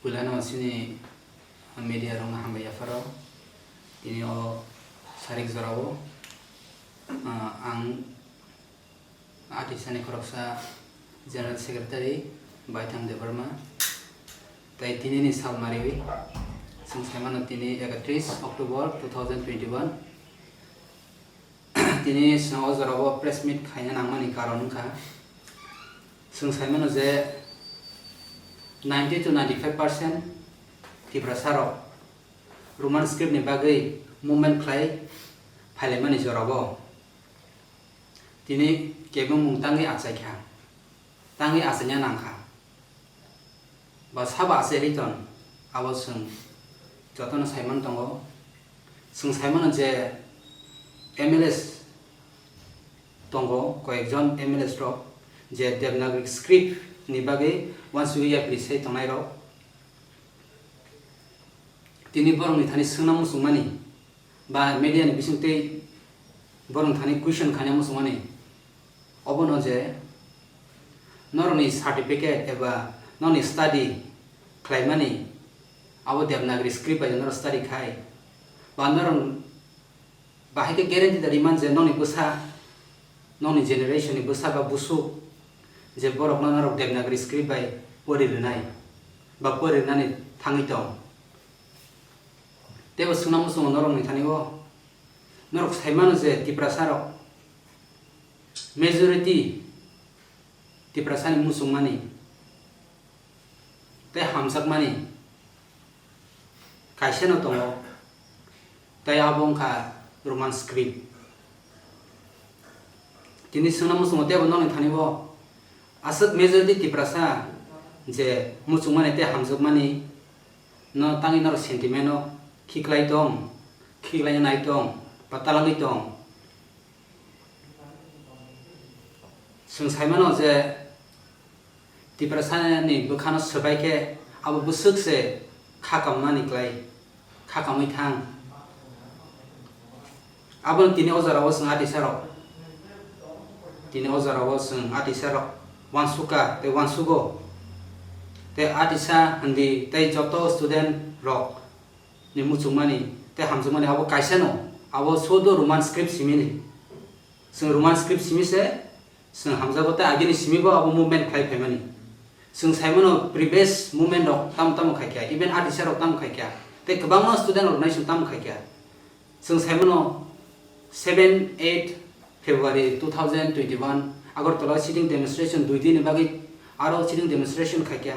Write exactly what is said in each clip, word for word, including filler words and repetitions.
Puilano chini media rokno hambai yapharo. Tini o sarik jorao, ah, ang Atisani khoroksa General Secretary Baithang Debbarma. Tai tini ni sal mariwi, chwng saimano tini ekatris October two thousand twenty-one. Tini chwng o jorao press meet khaina nangmani karon wngkha, chwng saimano je ninety to ninety-five percent Tiprasa rok Roman script ni bagwi movement khlai phailaimani jorao tini kebengmung tangwi achaikha, tangwi achaina nangkha. Ba sabo achai riton, abo chwng jotono saiman tongo. Chwng saimano je M L As tongo, koyekjon M L As rok je Devanagari script ni bagwi uansugwi yapri sai tongnai rok. Tini borokni thani swngna muchungmani ba media ni bisingtwi borokni thani question khaina muchungmani, obono je norokni certificate eba norokni study khlaimani abo Devanagari script bai norok study khai, ba norok bahai khe guarantee da riman je nokni bwsa, nokni generation ni bwsa ba busuk je borokno norok Devanagari script bai pori rwnai ba pori rwnani thangwi tong. Teibo swngna muchungo norokni thani o, norok saimano je Tiprasa rok majority Tiprasani muchungmani tei hamjakmani kaisano tongo, tei abo wngkha Roman script. Tini swngna muchungo teibo nokni thani o aswk majority Tiprasa je muchungmani tei hamjakmani no tangwi norok sentiment o khiklai tong, khiklai nai tong, ba talangwi tong. Chwng saimano je Tiprasani bwkhano swbai khe abo bwswk se kha kamnani klai, kha kamwi thang. Abono tini o jorao chwng atisarok, tini o jorao chwng atisarok uansukha tei uansugo. Tei atisa hindi tei joto student rok ni muchungmani tei hamjakmani abo kaisano, abo sudo Roman script simini. Chwng Roman script simi se chwng hamjago tei agini simi bo abo movement khlai phaimani. Chwng saimano previous movement rok tamo tamo khaikha, even atisa rok tamo khaikha, tei kwbangma student rok nai chwng tamo khaikha. Chwng saimano seven eight February two thousand twenty-one Agartala sitting demonstration dui din ni bagwi aro sitting demonstration khaikha.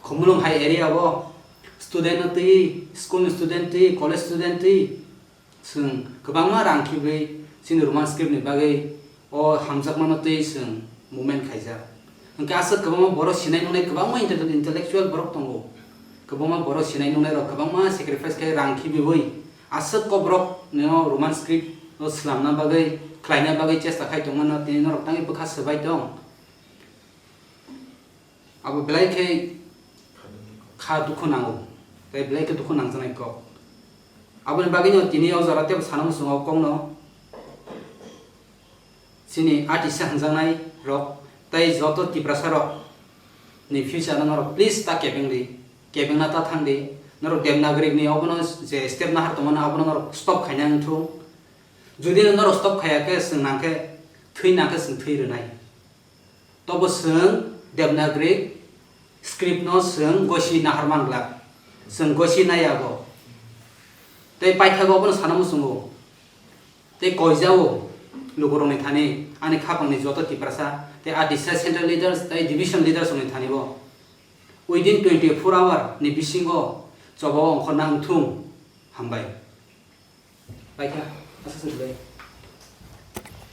Khumulwng hai area o student no twi, school ni student twi, college student twi, chwng kwbangma rang khibwi chini Roman script ni bagwi o hamjakmano twi chwng movement khaijak. Hwnkhe aswk kwbangma borok sinai nungnai kwbangma intel-, intellectual borok tongo. Kwbangma borok sinai nungnai rok kwbangma sacrifice khai rang khibiwi aswk kok borok no Roman script o swlamna bagwi, khlaina bagwi chesta khai tongmano tini norok tangwi bwkha swbai tong. Abo belai khe kha dukhu nango, tei belai khe dukhu nangjaknai kok. Aboni bagwino tini o jora teibo sana muchungo o kokno chini atisa hwnjaknai rok tei joto Tiprasa rok ni future no norok please ta kebeng di, kebengna ta thang di. Norok Devanagari ni obono je step nahar tongmani abono norok stop khaina wngthung. Jodi norok stop khaya khe chwng nangkhe thwi nangkhe chwng thwi rwnai. Tobo chwng Devanagari script no chwng gosi nahar man glak. Chwng gosi nai abo. Tei paithago abono sana muchungo. Tei koijao lukurokni thani ani khapangni joto Tiprasa tei atisa central leaders tei division leaders rokni thani bo within twenty-four hour ni bisingo chobao ongkhorna wngthung. Hambai. Paikha, aswk se belai.